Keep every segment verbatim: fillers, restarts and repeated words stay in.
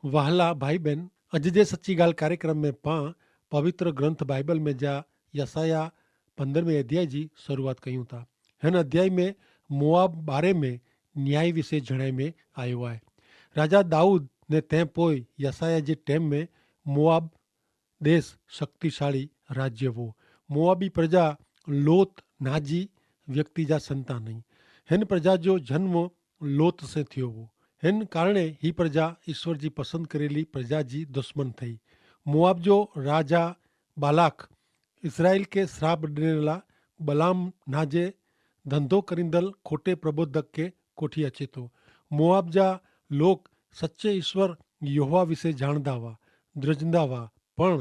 વહાલા ભાઈ બહેન, અજ જે સચ્ચી ગાલ કાર્યક્રમ મેં પાં પવિત્ર ગ્રંથ બાઈબલ મેં જા યસાયાહ પંદ્રહ મેં અધ્યાય જી શરૂઆત કહ્યું થા. હેન અધ્યાય મેં મોઆબ બારે મેં ન્યાય વિશે જણાય મેં આયો આય. રાજા દાઉદ ને તે પોય યસાયાહ જે ટેમ મેં મોઆબ દેશ શક્તિશાળી રાજ્ય વો. મોઆબી પ્રજા લોત નાજી વ્યક્તિ જા સંતા નહીં. હેન પ્રજા જો જન્મ લોત સે થયો વો. હેન કારણે હી પ્રજા ઈસ્વર જી પસંદ કરેલી પ્રજા જી દુશ્મન થઈ. મોઆબ જો રાજા બાલાક ઇસ્રાઈલ કે શ્રાપ ડેનેલા બલામ નાજે ધંધો કરીંદલ ખોટે પ્રબોધક કે કોઠી અચેતો. મોઆબ જા લોક સચ્ચે ઈસ્વર યહોવા વિશે જાણદા વા, દ્રજદા વા, પણ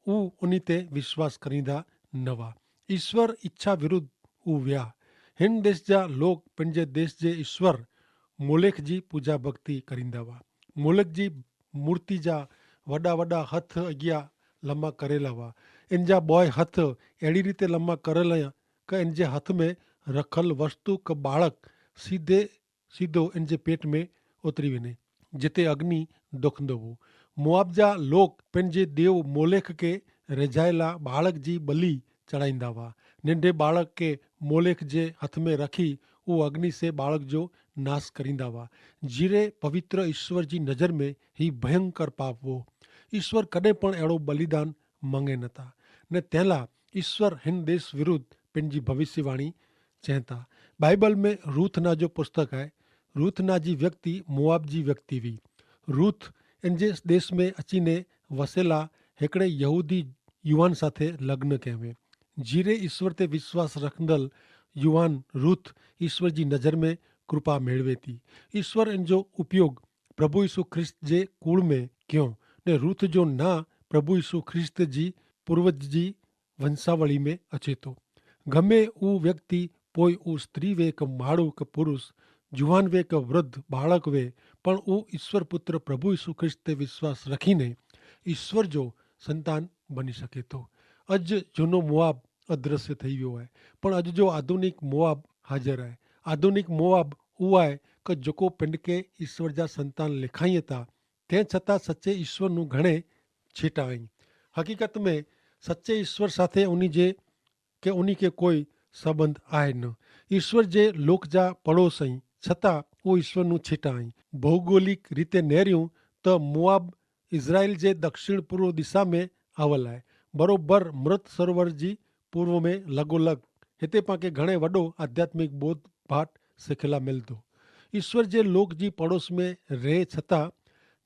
ઉ ઉની તે વિશ્વાસ કરીંદા નવા. ઈસ્વર ઇચ્છા વિરુદ્ધ ઉ વ્યા. હેન દેશ જા લોક પન જે દેશ જે ઈસ્વર મોલેખ જી પૂજા ભક્તિ કરીંદા વા. મોલેખ જી મૂર્તિ જા વડા વડા હથ અગિયા લંબા કરેલા વા. એન જા બોય હથ એડી રીતે લંબા કરેલા કે એન જે હથ મેં રખલ વસ્તુ કે બાળક સીધે સીધો એન જે પેટ મેં ઉતરી વેને, જેતે અગ્નિ દોખંદો વો. મોઆબ જા લોક પેનજે દેવ મોલેખ કે રેજાયેલા બાળક જી બલી ચડાઈંદા વા. નેંધે બાળક કે મોલેખ જે હથ મેં રખી ઉ અગ્નિ સે બાળક જો નાસ કરીંદા વા. જીરે પવિત્ર ઈસ્વર જી નજર મેં હી ભયંકર પાપ વો. ઈસ્વર કદે પણ એડો બલિદાન મંગે નતા. ને તેલા ઈસ્વર હિન દેશ વિરુદ્ધ પેનજી ભવિષ્યવાણી ચેંતા. બાઈબલ મેં રૂથ ના જો પુસ્તક આય. રૂથ ના જી વ્યક્તિ મોઆબ જી વ્યક્તિ વી. રૂથ એન જે દેશ મેં અચીને વસેલા હેકડ઼ે યહૂદી યુવાન સાથે લગ્ન કહેવે. જીરે ઈસ્વર તે વિશ્વાસ રખંદલ યુવાન રૂથ ઈસ્વર જી નજર મેં કૃપા મેળવે તી. ઈસ્વર એન જો ઉપયોગ પ્રભુ ઈસુ ખ્રિસ્ત જે કુળ મેં ક્યો. ને રૂથ જો ના પ્રભુ ઈસુ ખ્રિસ્ત જી પૂર્વજ જી વંશાવળી મેં અચેતો. ગમે ઉ વ્યક્તિ પોય ઉ સ્ત્રી વે કે માડૂ કે પુરુષ, જુવાન વે કે વૃદ્ધ બાળક વે, પણ ઉ ઈસ્વર પુત્ર પ્રભુ ઈસુ ખ્રિસ્ત તે વિશ્વાસ રખીને ઈસ્વર જો સંતાન બની શકેતો. અજ જોનો મોઆબ અદ્રશ્ય થઈ વ્યો હૈ, પણ અજ જો આધુનિક મોઆબ હાજર હૈ. આધુનિક મોઆબ ઉઆ હૈ કે જોકો પિંડ કે ઈસ્વર જા સંતાન લેખાઈ હતા, તે છતાં સચ્ચે ઈસ્વરનું ઘણે છેટા અહીં. હકીકત મેં સચ્ચે ઈસ્વર સાથે ઉની જે કે ઉની કે કોઈ સંબંધ આય ન. ઈસ્વર જે લોક જા પડોશ અહીં છતાં ઉ ઈસ્વરનું છેટા અહીં. ભૌગોલિક રીતે નેર્યું તો મોઆબ ઇઝરાઇલ જે દક્ષિણ પૂર્વ દિશા મેં આવલ આય, બરોબર મૃત સરોવર જી પૂર્વ મેં લગોલગ. હેતે પાંકે ઘણે વડો આધ્યાત્મિક બોધ ભાટ સેખેલા મેલતો. ઈસ્વર જે લોક જી પડોશ મેં રહે છતાં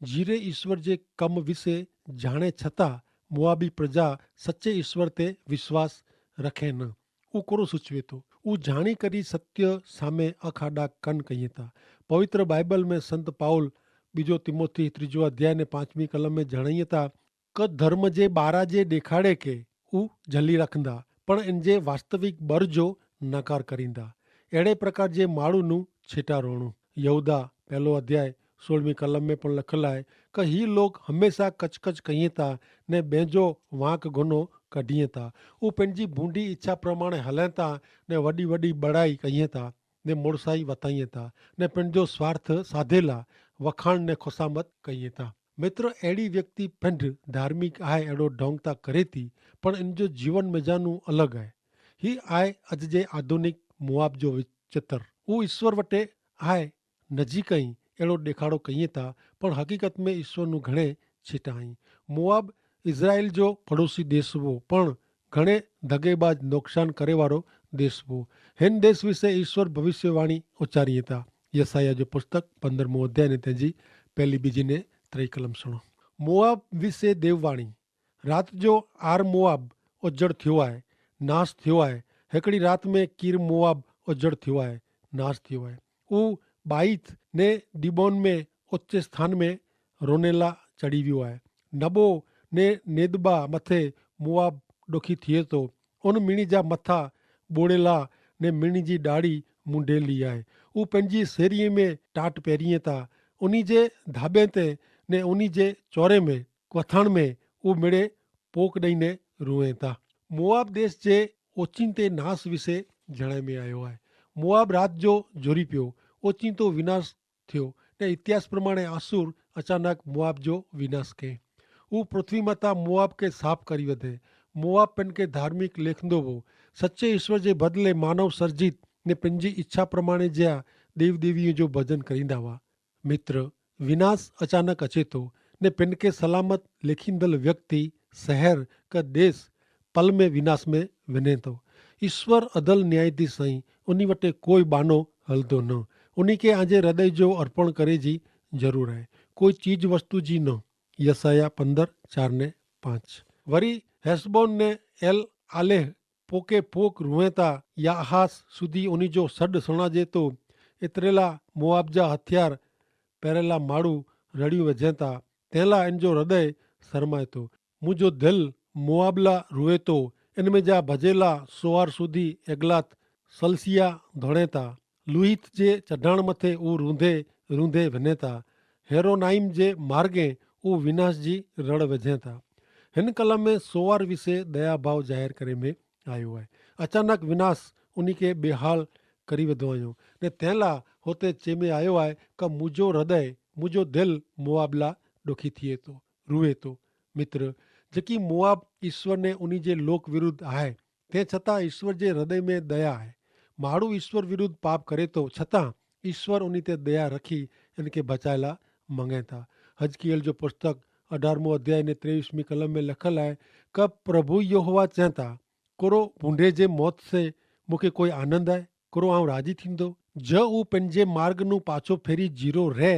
જીરે ઈસ્વર જે કમ વિશે જાણે છતાં મોઆબી પ્રજા સચ્ચે ઈસ્વર તે વિશ્વાસ રખે ન. ઉકરો સૂચવે તો ઉજાણી કરી સત્ય સામે અખાડા કન કહિયે તા. પવિત્ર બાઈબલ મેં સંત પાઉલ બીજો તિમોથી ત્રીજો અધ્યાય ને પાંચમી કલમ મેં જણાયે તા, કે ધર્મ જે બારા જે દેખાડે કે ઉજલી રાખંદા પણ એન જે વાસ્તવિક બર જો નકાર કરીંદા. એડે પ્રકાર જે માળુનું છેટા રોણું. યહૂદા પહેલો અધ્યાય સોળમી કલમ મેં પણ લખેલા હૈ, કે હી લોક હમેંશા કચકચ કહિયે તા ને બેંજો વાંક ગોનો કઢ઼િયે તા. ઉપને જી ભૂંડી ઇચ્છા પ્રમાણે હલે તા ને વડી વડી બડાઈ કહિયે તા ને મોડસાઈ વતાઈ તા ને પન જો સ્વાર્થ સાધેલા વખાણ ને ખોસામત કહિયે તા. મિત્ર, એડી વ્યક્તિ પન ધાર્મિક આય એડો ઢોંગ તા કરે તી, પણ એન જો જીવન મેજાનું અલગ આય. હી આય અજ જે આધુનિક મોઆબ જો વિચિત્ર. ઉ ઇશ્વર વટે આય નજીક અહીં એડો દેખાડો કહિયે તા, પણ હકીકત મેં ઇશ્વરનું ઘણે છીટા અહીં. મોઆબ ઇઝરાઇલ જો પડોશી દેશ વો, પણ ઘણે ધગેબાજ નોકસાન કરે વારો દેશ વો. હેન દેશ વિશે ઇશ્વર ભવિષ્યવાણી ઉચ્ચારી હતા. યસાયાહ જો પુસ્તક પંદ્રહ મું અધ્યાય ને તેજી પહેલી બીજી ને ત્રય કલમ સુણો. મોઆબ વિશે દેવવાણી. રાત જો આર મોઆબ ઓજડ થ્યો આય, નાસ થ્યો આય. હેકડી રાત મેં કીર મોઆબ ઓજડ થ્યો આય, નાસ થ્યો આય. ઉ બાઈથ ને દિબોન મેં ઓચ્ચે સ્થાન મેં રોનેલા ચડી વ્યો આય. નબો ને નેદબા મતે મોઆબ ડોખી થિયે તો. ઉન મિણી જા મતા બોડેલા ને મિણી જી ડાડી મુંડે લી આય. ઉપને જી સેરી મેં ટાટ પેરી તા. ઉની જે ધાબે તે ને ઉની જે ચોરે મેં કોથાણ મેં ઉમેડે પોક દઈને રૂએ તા. મોઆબ દેશ જે ઓચિંતે નાસ વિશે જણાઈ મેં આયો આય. મોઆબ રાત જો જોરી પ્યો ઓચિંતો વિનાશ થ્યો. ને ઇતિહાસ પ્રમાણે આસુર અચાનક મોઆબ જો વિનાશ કે ઉપ પૃથ્વી માતા મોઆબ કે સાફ કરી વધે. મોઆબ પેનકે ધાર્મિક લેખંદો વો સચ્ચે ઈશ્વર જે બદલે માનવ સર્જિત ને પેનજી ઇચ્છા પ્રમાણે જેયા દેવદેવીઓ જો ભજન કરીંદા વા. મિત્ર, વિનાશ અચાનક અચેતો ને પેનકે સલામત લેખીંદલ વ્યક્તિ સહેર કે દેશ પલ મેં વિનાશ મેં વિનેતો. ઈસ્વર અધલ ન્યાયાધીશ અહીં ઉની વટે કોઈ બાનો હલદો ન. ઉની કે આજે હૃદય જો અર્પણ કરે જી જરૂર હૈ, કોઈ ચીજ વસ્તુ જી ન. યસાયા પંદર ચાર ને પાંચ. વરી હેસબોન ને એલ આલેહ પોકે પોક રુવેતા યાહાસ સુધી ઉની જો સડ સણાજે તો એતરેલા મોઆબ જા હથિયાર પહેરેલા માડૂ રડ્યું વજેતા તેલા એન જો હૃદય સરમાય તો. મુજો ધલ મોઆબલા રુવેતો એન મેં જા ભજેલા સોઆર સુધી એગલાત સલસિયા ધોણેતા લુહિત જે ચઢાણ મતે ઉ રૂંધે રૂંધે વનેતા હેરોનાઇમ જે માર્ગે ઉ વિનાશ જી રડ વજેતા. હેન કલમે સોઆર વિશે દયાભાવ જાહેર કરે મેં આયો હૈ. અચાનક વિનાશ ઉની કે બેહાલ કરી વધો આયો ને તેલા હોતે ચેમે આયો હૈ કે મુજો હૃદય મુજો દિલ મોઆબલા ડોખી થિયે તો રુએ તો. મિત્ર, જેકી મોઆબ ઈસ્વર ને ઉની જે લોક વિરુદ્ધ આય તે છતાં ઈસ્વર જે હૃદય મેં દયા આય. માડૂ ઈસ્વર વિરુદ્ધ પાપ કરે તો છતાં ઈસ્વર ઉની તે દયા રખી એન કે ભચાયેલા મંગેતા. હજકિયેલ જો પુસ્તક અઢારમો અધ્યાય ને ત્રેવીસમી કલમ મેં લખલ આય કે પ્રભુ યહોવા ચેંતા કોરો ભૂંડે જે મોત સે મુખે કોઈ આનંદ આય? કોરો આઉં રાજી થીંદો? જો ઉપને જે માર્ગ નું પાછો ફેરી જીરો રહે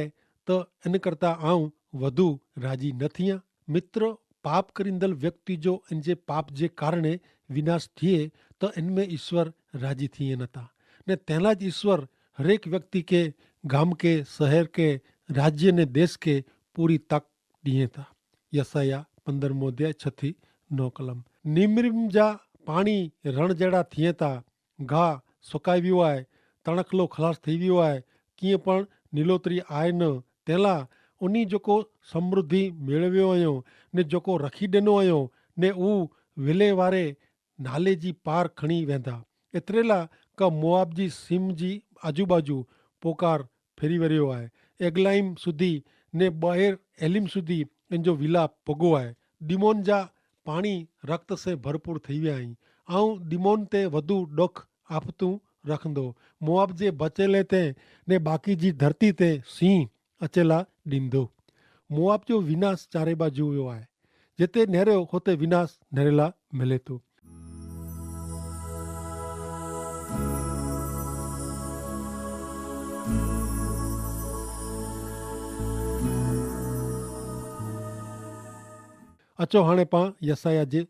તો એન કરતા આઉં વધુ રાજી ન થિયા? મિત્ર, પાપ કરીંદલ વ્યક્તિ જો એન જે પાપ જે કારણે વિનાશ થિયે તો એન મેં ઈસ્વર રાજી થિયે નતા. ને તેના જ ઈસ્વર હરેક વ્યક્તિ કે ગામ કે શહેર કે રાજ્ય ને દેશ કે પૂરી તક દિયે તા. યસાયાહ પંદરમો અધ્યાય છ થી નવ કલમ. નિમ્રિમ જા પાણી રણ જેડા થિયે તા, ઘા સુકાઈ વ્યો આય, તણખલો ખલાસ થઈ વ્યો આય, કિંય પણ નીલોતરી આય ન. તેલા ઉની જોકો સમૃદ્ધિ મેળવ્યો અયો ને જોકો રખી દેનો અયો ને ઉ વેલે વારે નાલે જી પાર ખણી વેંધા. એતરેલા કા મોઆબ જી સીમ જી આજુબાજુ પોકાર ફેરી વર્યો આય. એગલાઇમ સુધી ને બહેર એલિમ સુધી એન જો વિલાપ પગો આય. દિમોન જા પાણી રક્ત સે ભરપૂર થઈ વ્યા હૈં. આઉં દિમોન તે વધુ ડોખ આફતું રખંદો. મોઆબ જે બચેલે તે ને બાકી જી ધરતી તે સિંહ અચેલા ડિંદો. મોઆબ જો વિનાશ ચારે બાજુ વ્યો આય. જેતે નેર્યો હોતે વિનાશ નેરેલા મેલેતો. અચો હાણે પાં યસાયાહ જે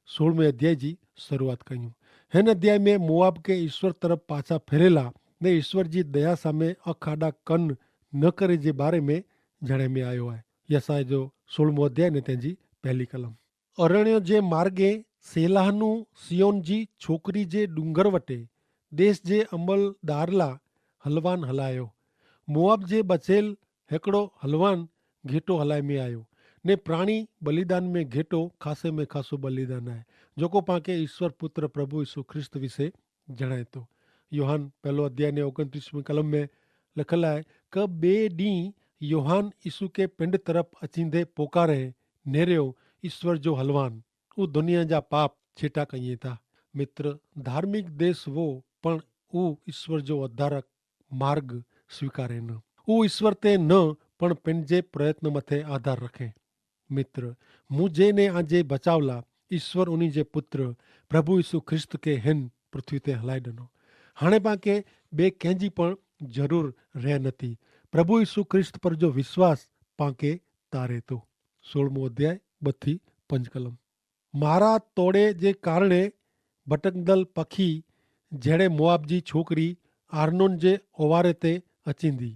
સોળમે અધ્યાય જી શરૂઆત કહ્યું. હેન અધ્યાય મેં મોઆબ કે ઈસ્વર તરફ પાછા ફેરેલા ને ઈસ્વર જી દયા સામે અખાડા કન ન કરે જે બારે મેં જણાય મેં આયો હૈ. યસાયાહ જો સોળમો અધ્યાય ને તેની પહેલી કલમ. અરણ્યો જે માર્ગે સેલાહનું સિયોન જી છોકરી જે ડુંગર વટે દેશ જે અમલદારલા હલવાન હલાયો. મોઆબ જે બચેલ હેકડો હલવાન ઘેટો હલાઈ મેં આયો. ને પ્રાણી બલિદાન મેં ઘેટો ખાસે મેં ખાસો બલિદાન આય. જોકો પાંકે ઈસ્વર પુત્ર પ્રભુ ઈસુ ખ્રિસ્ત વિશે જણાયતો. યોહાન પહેલો અધ્યાય ને ઓગણત્રીસમી કલમ મેં લખેલા હૈ કે બે દી યોહાન ઈસુ કે પિંડ તરફ અચીંદે પોકારે નેર્યો ઈસ્વર જો હલવાન ઉ દુનિયા જા પાપ છેટા કહિએ થા. મિત્ર, ધાર્મિક દેશ વો પણ ઉ ઈસ્વર જો અધારક માર્ગ સ્વીકારે ન. ઉ ઈસ્વર તે ન પણ પેનજે પ્રયત્ન મતે આધાર રખે. મિત્ર, મુઝે ને આજે બચાવલા ઈસ્વર ઉની જે પુત્ર પ્રભુ ઈસુ ખ્રિસ્ત કે હેન પૃથ્વી તે હલાઈ દનો. હાણે પાંકે બે કહેંજી પણ જરૂર રહે નથી. પ્રભુ ઈસુ ખ્રિસ્ત પર જો વિશ્વાસ પાંકે તારે તો. સોળમો અધ્યાય બત્થી પંચકલમ. મારા તોડે જે કારણે ભટકદલ પખી જેડે મોઆબ જી છોકરી આર્નોન જે ઓવારે તે અચીંદી.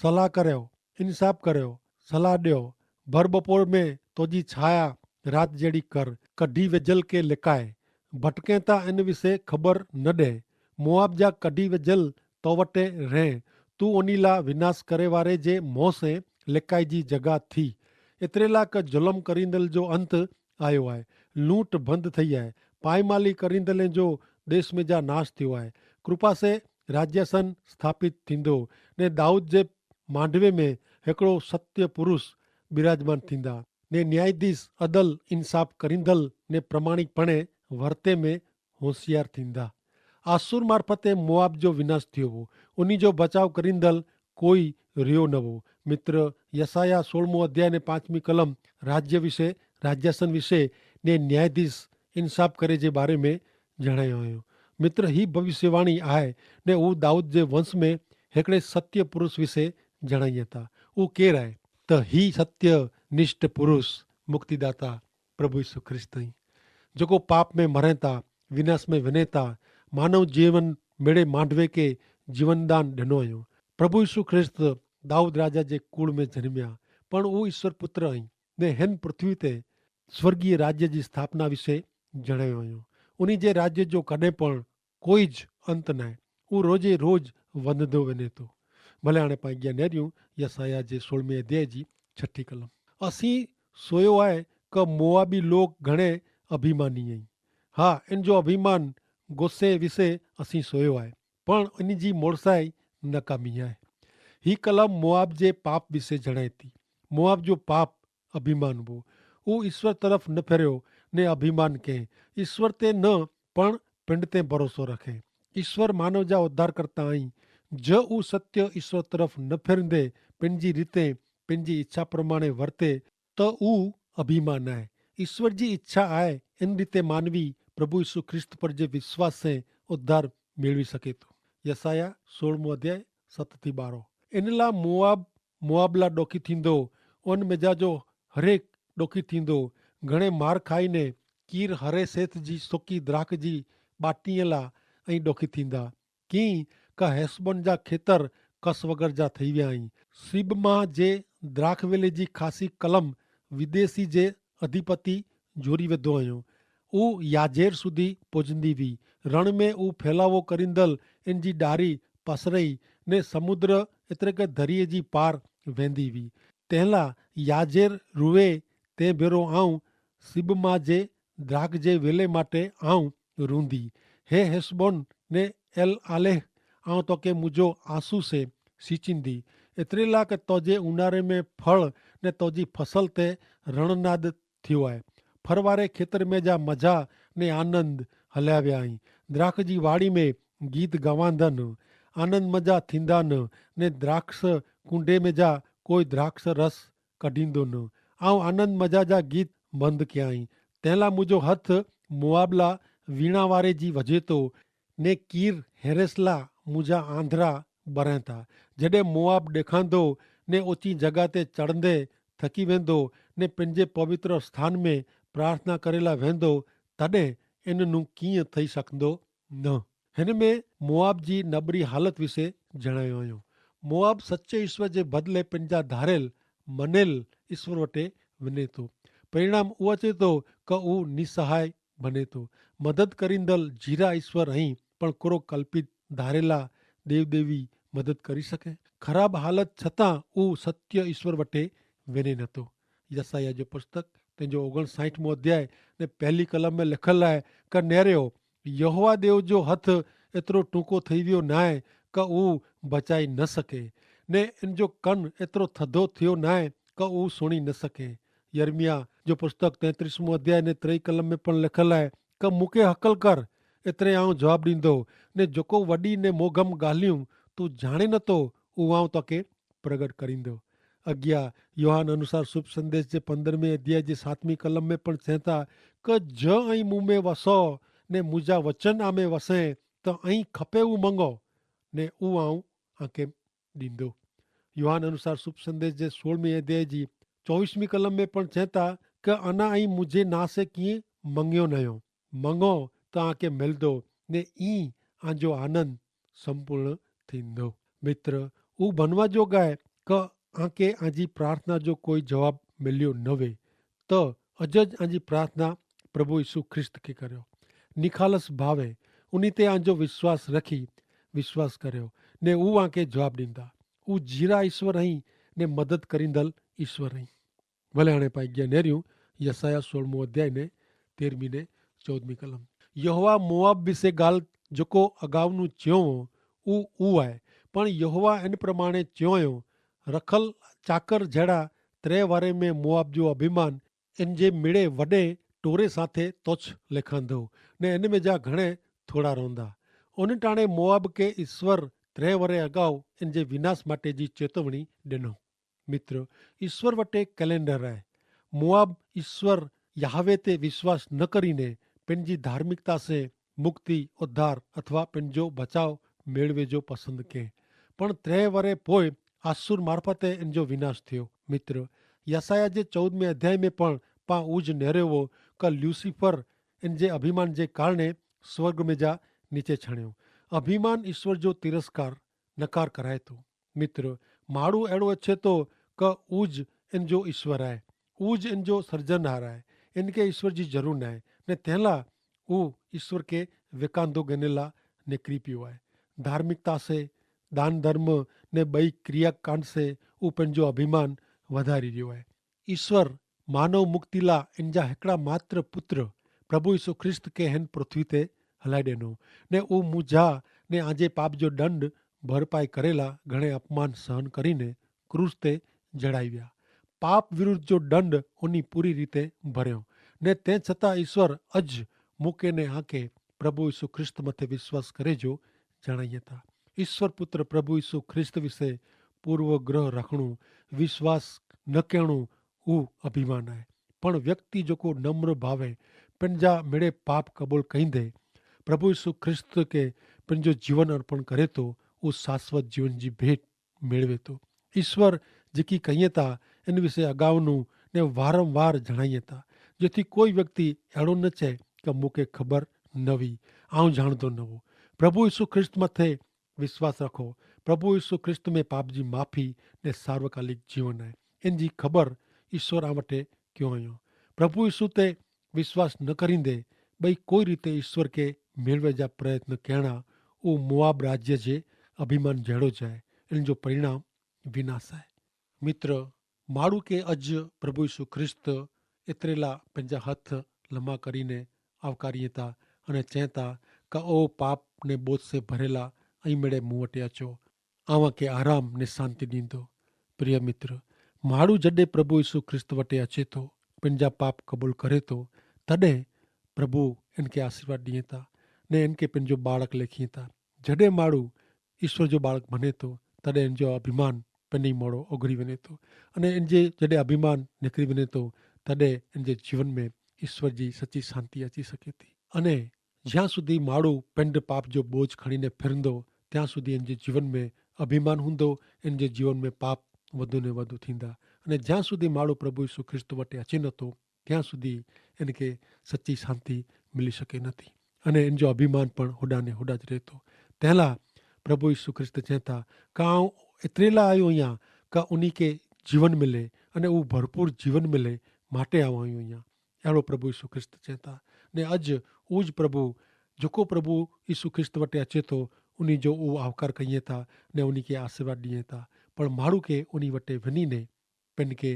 સલાહ કર્યો, ઇનસાફ કર્યો, સલાહ ડ્યો. ભરબપોર મેં તોજી છાયા રાત જેડી કર કઢી વેજલ કે લેકાય. ભટકે તા એન વિશે ખબર ન ડે. મોઆબ જા કઢી વેજલ તોવટે રહે. તું ઓની લા વિનાશ કરે વારે જે મોં સે લેકાઈ જી જગા થી. એતરેલા કે જલમ કરીંદલ જો અંત આયો આય. લૂંટ ભંધ થઈ આય. પાયમાલી કરીંદલે જો દેશ મેં જા નાશ થયો આય. કૃપા સે રાજ્યાસન સ્થાપિત થીંદો. ને દાઉદ જે માંડવે મેં હેકડો સત્ય પુરુષ બિરાજમાન થીંદા, ને ન્યાયાધીશ અદલ ઇન્સાફ કરીંદલ ને પ્રમાણિકપણે વર્તે મેં હોશિયાર થીંદા. આસુર મારફતે મોઆબ જો વિનાશ થયો હો, ઉની જો બચાવ કરીંદલ કોઈ રહ્યો ન હો. મિત્ર, યસાયાહ સોળમો અધ્યાય ને પાંચમી કલમ રાજ્ય વિશે, રાજ્યાસન વિશે ને ન્યાયાધીશ ઇન્સાફ કરે જે બારે મેં જણાયો આયો. મિત્ર, હી ભવિષ્યવાણી આય ને ઉં દાઉદ જે વંશ મેં હેકડ઼ે સત્ય પુરુષ વિશે જણાઈ હતા. ઉં કેર આય? તો હી સત્ય નિષ્ઠ પુરુષ મુક્તિદાતા પ્રભુ ઈસુ ખ્રિસ્ત હૈં, જોકો પાપ મેં મરેતા, વિનાશ મેં વિનેતા, માનવ જીવન મેળે માંડવે કે જીવનદાન ડેનો અયો. પ્રભુ ઈસુ ખ્રિસ્ત દાઉદ રાજા જે કુળ મેં જન્મ્યા, પણ ઉં ઈસવ પુત્ર હૈં ને હેન પૃથ્વી તે સ્વર્ગીય રાજ્ય જી સ્થાપના વિશે જણાયો અયો. ઉની જે રાજ્ય જો કદે પણ કોઈ જ અંત નાય. ઉં રોજે રોજ વધંદો વેને તો. ભલે આણે પાંગ્યા નેર્યું યસાયાહ જે સોળમે અધ્યાય જી છઠી કલમ. અસી સોયો આય કે મોઆબી લોક ઘણે અભિમાની હૈં. હા, એન જો અભિમાન ગોસે વિશે અસી સોયો આય, પણ એની જી મોડસાઈ નકામી આય. હી કલમ મોઆબ જે પાપ વિશે જણાયતી. મોઆબ જો પાપ અભિમાન વો. ઉં ઈસ્વર તરફ ન ફેર્યો ને અભિમાન કહેં. ઈસ્વર તે ન પણ પિંડ તે ભરોસો રખે. ઈસ્વર માનવ જા ઉદ્ધાર કરતા અહીં. જો ઉં સત્ય ઈસ્વર તરફ ન ફેર્યું દે, પિનજી રીતે પિનજી ઈચ્છા પ્રમાણે વર્તે, તો ઉં અભિમાન આય. ઈસ્વર જી ઈચ્છા આય એન રીતે માનવી પ્રભુ ઈસુ ખ્રિસ્ત પર જે વિશ્વાસ સે ઉદ્ધાર મેળવી શકે તો. યસાયાહ સોળમો અધ્યાય સત થી બારો. એનલા મોઆબ મોઆબલા ડોખી થીંદો. ઓન મેજા જો હરેક ડોખી થીંદો. ઘણે માર ખાઈ ને કીર હરે સેથ જી સોકી દ્રાખ જી બાટી એલા અહીં ડોખી થીંદા. કિંક હેસબોન જા ખેતર કસ વગર જા થઈ વ્યા હૈં. સિબમાં જે દ્રાખવેલે જી ખાસી કલમ વિદેશી જે અધિપતિ જોરી વેધો હૈં. ઉં યાજેર સુધી પોજંદી વી. રણ મેં ઉં ફેલાવો કરીંદલ એન જી ડારી પસરઈ ને સમુદ્ર એતરે કે ધરિયે જી પાર વેંદી વી. તેહલા યાજેર રૂવે તે ભેરો આઉં સિબમાં જે દ્રાખ જે વેલે માટે આઉં રૂંદી. હે હેસબોન ને એલ આલેહ, આઉં તો કે મુજો આંસુ સે સિંચિંદી. એતરેલા કે તોજે ઉનારે મેં ફળ ને તોજી ફસલ તે રણનાદ થિયો આય. ફરવારે ખેતર મેં જા મજા ને આનંદ હલાવ્યા અહીં. દ્રાખ જી વાડી મેં ગીત ગવાંદન, આનંદ મજા થીંદન. ને દ્રાક્ષ કુંડે મેં જા કોઈ દ્રાક્ષ રસ કઢીંદો ન. આઉં આનંદ મજા જા ગીત બંધ ક્યાંઈ. તેલા મુજો હથ મોઆબલા વીણાવારે જી વજેતો ને કીર હેરેસલા મુજા આંધરા બરેંતા. જડે મોઆબ દેખાંદો ને ઓચી જગા તે ચડંદે થકી વેંદો ને પેનજે પવિત્ર સ્થાન મેં પ્રાર્થના કરેલા વેંદો, તદે એનનું કિંય થઈ સકંદો ન. હેન મેં મોઆબ જી નબરી હાલત વિશે જણાયો અયો. મોઆબ સચ્ચે ઈસ્વર જે બદલે પેનજા ધારેલ મનેલ ઈસ્વર વટે વિને તો. પરિણામ ઉવચે તો કે ઉ નિસહાય બને તો. મદદ કરીંદલ જીરા ઈસ્વર અહીં પણ કોરો કલ્પિત ધારેલા દેવદેવી મદદ કરી શકે? ખરાબ હાલત છતાં ઉ સત્ય ઈસ્વર વટે વિને નતો. યસાયાહ જો પુસ્તક તેનજો ઓગણ સાઈઠ મોં અધ્યાય ને પહેલી કલમ મેં લેખલ આય, કે નેરેઓ યહોવા દેવ જો હથ એતરો ટૂંકો થઈ વ્યો નાય કે ઉં બચાઈ ન સકે, ને એન જો કન એતરો થધો થયો નાય કે ઉં સુણી ન સકે. યર્મિયા જો પુસ્તક તૈત્રીસ મોં અધ્યાય ને ત્રય કલમ મેં પણ લેખલ આય, કે મુકે હકલ કર એતરે આઉં જવાબ દીંદો, ને જોકો વડી ને મોગમ ગાલિયું તું જાણે નતો ઉં આઉં તો કે પ્રગટ કરીંદો. અગિયા યોહાન અનુસાર શુભ સંદેશ જે પંદ્રહમે અધ્યાય જે સાતમી કલમ મેં પણ ચેંતા, કે જો અહીં મું મેં વસો ને મુજા વચન આમે વસે, તો અહીં ખપે ઉં મંગો ને ઉં આઉં આંકે દીંદો. યોહાન અનુસાર શુભ સંદેશ જે સોળમી અધ્યાય જી ચોવીસમી કલમ મેં પણ ચેંતા, કે અના અહીં મુઝે નાસે કિંય મંગ્યો નયો. મંગો તો આંકે મેલદો ને ઈ આંજો આનંદ સંપૂર્ણ થીંદો. મિત્ર, ઉં ભનવા જોગ આય કે આંકે આંજી પ્રાર્થના જો કોઈ જવાબ મેલ્યો નવે, તો અજ જ આંજી પ્રાર્થના પ્રભુ ઈસુ ખ્રિસ્ત કે કર્યો. નિખાલસ ભાવે ઉની તે આંજો વિશ્વાસ રખી વિશ્વાસ કર્યો, ને ઉં આંકે જવાબ દીંદા. ઉં જીરા ઈસ્વર અહીં ને મદદ કરીંદલ ઈસ્વર અહીં. ભલે હણે પાઈ ગિયા નેર્યું યસાયાહ સોળમો અધ્યાય ને તેરમી ને ચૌદમી કલમ. યહોવા મોઆબ વિશે ગાલ જોકો અગાઉનું ચ્યોંવો ઉ ઉ આય. પણ યહોવા એન પ્રમાણે ચ્યોંયો, રખલ ચાકર જેડા ત્રે વારે મેં મોઆબ જો અભિમાન એન જે મેળે વડે ટોરે સાથે તોછ લેખાંધો, ને એન મેં જા ઘણે થોડા રોંધા. ઉન ટાણે મોઆબ કે ઈસ્વર ત્રે વરે અગાઉ એન જે વિનાશ માટે જી ચેતવણી ડેનો. મિત્ર, ઈસ્વર વટે કેલેન્ડર આય. મોઆબ ઈસ્વર યહાવે તે વિશ્વાસ ન કરીને પેનજી ધાર્મિકતા સે મુક્તિ, ઉદ્ધાર અથવા પેનજો બચાવ મેળવે જો પસંદ કે. પણ ત્રે વરે પોય આસુર મારફતે એનજો વિનાશ થયો. મિત્ર, યસાયાહ જે ચૌદમે અધ્યાય મેં પણ પા ઉજ નેરેવો કે લ્યુસિફર એનજે અભિમાન જે કારણે સ્વર્ગ મેં જા નીચે છણ્યો. અભિમાન ઈસ્વર જો તિરસ્કાર નકાર કરાય તો. મિત્ર, માડૂ એડો અચ્છે તો કે ઉજ એનજો ઈસ્વર આય, ઉજ એનજો સર્જનહાર આય. એનકે ઈસ્વર જી જરૂર નાય. ને તેલા ઉ ઈસ્વર કે વેકાંદો ગનેલા નેકરી પ્યો આય. ધાર્મિકતા સે, દાન ધર્મ ને બઈ ક્રિયાકાંડ સે ઉપને જો અભિમાન વધારી રહ્યો આય. ઈસ્વર માનવ મુક્તિલા એનજા હેકડા માત્ર પુત્ર પ્રભુ ઈસુ ખ્રિસ્ત કે હેન પૃથ્વી તે હલાઈ દેનો, ને ઉ મુજા ને આજે પાપ જો દંડ ભરપાઈ કરેલા ઘણે અપમાન સહન કરીને ક્રૂસ તે જડાઈ વ્યા. પાપ વિરુદ્ધ જો દંડ ઉની પૂરી રીતે ભર્યો, ને તે છતાં ઈસ્વર અજ મુકે ને આંકે પ્રભુ ઈસુ ખ્રિસ્ત મતે વિશ્વાસ કરે જો જણાઈ હતા. ઈસ્વર પુત્ર પ્રભુ ઈસુ ખ્રિસ્ત વિશે પૂર્વગ્રહ રાખણું, વિશ્વાસ ન કહેણું ઉહ અભિમાન આય. પણ વ્યક્તિ જોકો નમ્ર ભાવે પેનજા મેળે પાપ કબૂલ કઈંદે પ્રભુ ઈસુ ખ્રિસ્ત કે પેનજો જીવન અર્પણ કરે તો ઉહ શાશ્વત જીવન જી ભેટ મેળવે તો. ઈસ્વર જેકી કહિયે તા એન વિશે અગાઉનું ને વારંવાર જણાયે તા, જેથી કોઈ વ્યક્તિ એડો ન છે કે મુકે ખબર નવી, આઉં જાણતો નવો. પ્રભુ ઈસુ ખ્રિસ્ત મતે વિશ્વાસ રાખો. પ્રભુ ઈસુ ખ્રિસ્ત મેં પાપજી માફી ને સાર્વકાલિક જીવન હૈ. એનજી ખબર ઈસ્વર આ વટે ક્યો અયો. પ્રભુ ઈસુ તે વિશ્વાસ ન કરીંદે બઈ કોઈ રીતે ઈસ્વર કે મેળવે જા પ્રયત્ન કહેણા ઉહ મોઆબ રાજ્ય જે અભિમાન જેડો જાય. એનજો પરિણામ વિનાશ હૈ. મિત્ર, માડૂ કે અજ પ્રભુ ઈસુ ખ્રિસ્ત એતરેલા પંજા હથ લમા કરીને આવકારી તા અને ચેતા, કા ઓ પાપ ને બોધ સે ભરેલા, અહીં મેડે મુવટે અચો, આવા કે આરામ ને શાંતિ દીંદો. પ્રિય મિત્ર, માડૂ જડે પ્રભુ ઈસુ ખ્રિસ્ત વટે અચે તો, પંજા પાપ કબૂલ કરે તો, તદે પ્રભુ એનકે આશીર્વાદ દિયે તા ને એનકે પંજો બાળક લેખીએ તા. જડે માડૂ ઈસ્વર જો બાળક ભને તો, તદે એનજો અભિમાન પેની મોડો ઓગરી વેને તો, અને એનજે જડે અભિમાન નેકરી વેને તો, તદે એનજે જીવન મેં ઈસ્વર જી સચી શાંતિ અચી સકે તી. અને જ્યાં સુધી માડૂ પેંડ પાપ જો બોજ ખણીને ફિરંદો, ત્યાં સુધી એનજે જીવન મેં અભિમાન હુંદો, એનજે જીવન મેં પાપ વધુ ને વધુ થીંદા. અને જ્યાં સુધી માડૂ પ્રભુ ઈસુ ખ્રિસ્ત વટે અચે નતો, ત્યાં સુધી એનકે સચી શાંતિ મિલી શકે નથી. અને એનજો અભિમાન પણ હોડાને હોડા જ રહેતો. તેલા પ્રભુ ઈસુ ખ્રિસ્ત ચેતા, કા આઉં એતરેલા આયો અહિયા કા ઉની કે જીવન મિલે, અને ઉં ભરપૂર જીવન મિલે માટે આઉં આયો અહિયા. એડો પ્રભુ ઈસુ ખ્રિસ્ત ચેતા. ને અજ ઉજ પ્રભુ જોકો પ્રભુ ઈસુ ખ્રિસ્ત વટે અચેતો, ઉની જો ઉં આવકાર કહિયે તા ને ઉની કે આશીર્વાદ દિયે તા. પણ માડૂ કે ઉની વટે વિની ને પેનકે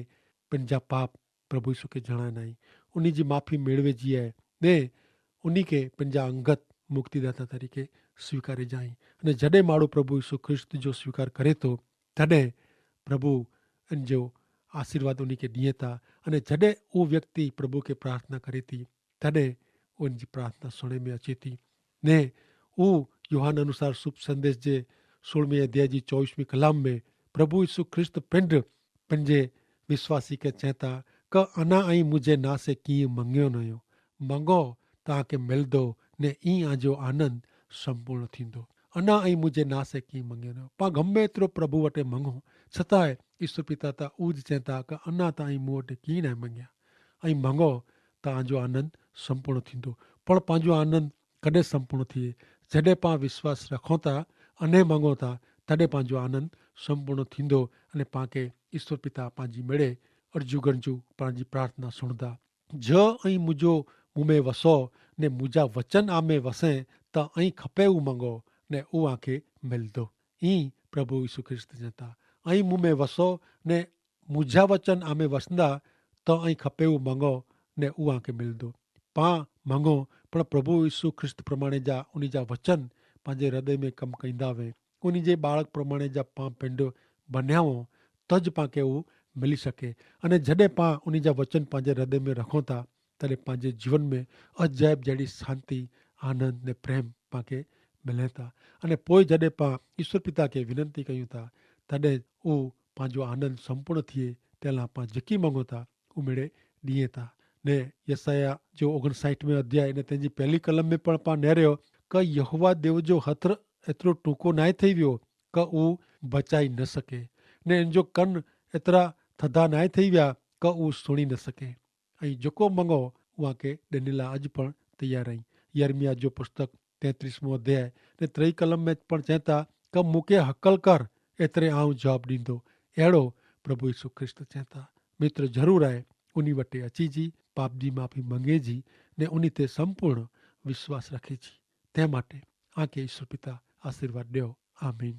પેનજા પાપ પ્રભુ ઈસુ કે જણાય નાઈ, ઉની જી માફી મેળવે જી આય, ને ઉની કે પેનજા અંગત મુક્તિદાતા તરીકે સ્વીકારે જાઈ. અને જડે માડૂ પ્રભુ ઈસુ ખ્રિસ્ત જો સ્વીકાર કરે તો, તદે પ્રભુ એન જો આશીર્વાદ ઉની કે દિયે તા. અને જડે ઉં વ્યક્તિ પ્રભુ કે પ્રાર્થના કરે તી, તદે ઉન જી પ્રાર્થના સુણે મેં અચે તી. ને ઉં યોહાન અનુસાર શુભ સંદેશ જે સોળમી અધ્યાય જી ચોવીસમી કલામ મેં પ્રભુ ઈસુ ખ્રિસ્ત પિંડ પંજે વિશ્વાસી કે ચેતા, કે અના અહીં મુઝે નાસે કિંય મંગ્યો નયો, મંગો તો આંકે મિલદો, ને ઈ આજો આનંદ સંપૂર્ણ થીંદો. અના અહીં મુઝે નાસે કિંય મંગ્યો નયો. પા ગમે એતરો પ્રભુ વટે મંગો, છતાં ઈસુ પિતા તા ઉજ ચેતા કે અના તા અહીં મું વટે કિંય નાય મંગ્યા. અહીં મંગો તો આજો આનંદ સંપૂર્ણ થીંદો. પણ પાંજો આનંદ કદે સંપૂર્ણ થીએ? જડે પાં વિશ્વાસ રખોતા અને માંગોતા, તદે પાંજો આનંદ સંપૂર્ણ થીંદો. અને પાંકે ઈસ્વર પિતા પાંજી મેળે અરજુ ગરજુ પાંજી પ્રાર્થના સુણદા. જ અહીં મુજો મુમે વસો ને મુજા વચન આમે વસે, તો અહીં ખપે ઉં માંગો ને ઉં આંખે મેલદો. ઈ પ્રભુ ઈસુ ખ્રિસ્ત જતા, અહીં મુમે વસો ને મુજા વચન આમે વસંદા, તો અહીં ખપે ઉં માંગો ને ઉં આંખે મેલદો. પાં મંગો, પણ પ્રભુ ઈસુ ખ્રિસ્ત પ્રમાણે જા ઉની જા વચન પાંજે હૃદય મેં કમ કઈંદા વે, ઉની જે બાળક પ્રમાણે જા પાં પેંડો બન્યાવો, તજ પાંકે ઉહ મિલી શકે. અને જડે પાં ઉની જા વચન પાંજે હૃદય મેં રખો થા, તદે પાંજે જીવન મેં અજાયબ જેડી શાંતિ, આનંદ ને પ્રેમ પાંકે મિલે થા. અને પોય જડે પાં ઈશ્વર પિતા કે વિનંતી કહ્યું થા, તદે ઉહ પાંજો આનંદ સંપૂર્ણ થિયે. તેલા પાં જેકી માંગો થા ઉમેડે દિયે થા. ને યસાયાહ જો ઓગણસાઈઠ મેં અધ્યાય ને તેની પહેલી કલમ મેં પણ પાં નહર્યો, કે યહોવા દેવ જો હત્ર એતરો ટૂંકો નાય થઈ વ્યો કે ઉહ બચાઈ ન શકે, ને એન જો કન એતરા થધા નાય થઈ વ્યા કે ઉહ સુણી ન શકે. અહીં જોકો મંગો ઉઆ કે દેનેલા અજ પણ તૈયાર હૈં. યર્મિયા જો પુસ્તક તેત્રીસમો અધ્યાય ને ત્રય કલમ મેં પણ ચેતા, કે મુકે હકલ કર, એતરે આઉં જવાબ દીધો. એડો પ્રભુ ઈસુ ખ્રિસ્ત ચેતા. મિત્ર જરૂર આય ઉની વટે અચી જી, પાપ જી માફી મંગે જી, ને ઉની તે સંપૂર્ણ વિશ્વાસ રખે જી. તે માટે આકે ઈસુ પિતા આશીર્વાદ દેવ. આમીન.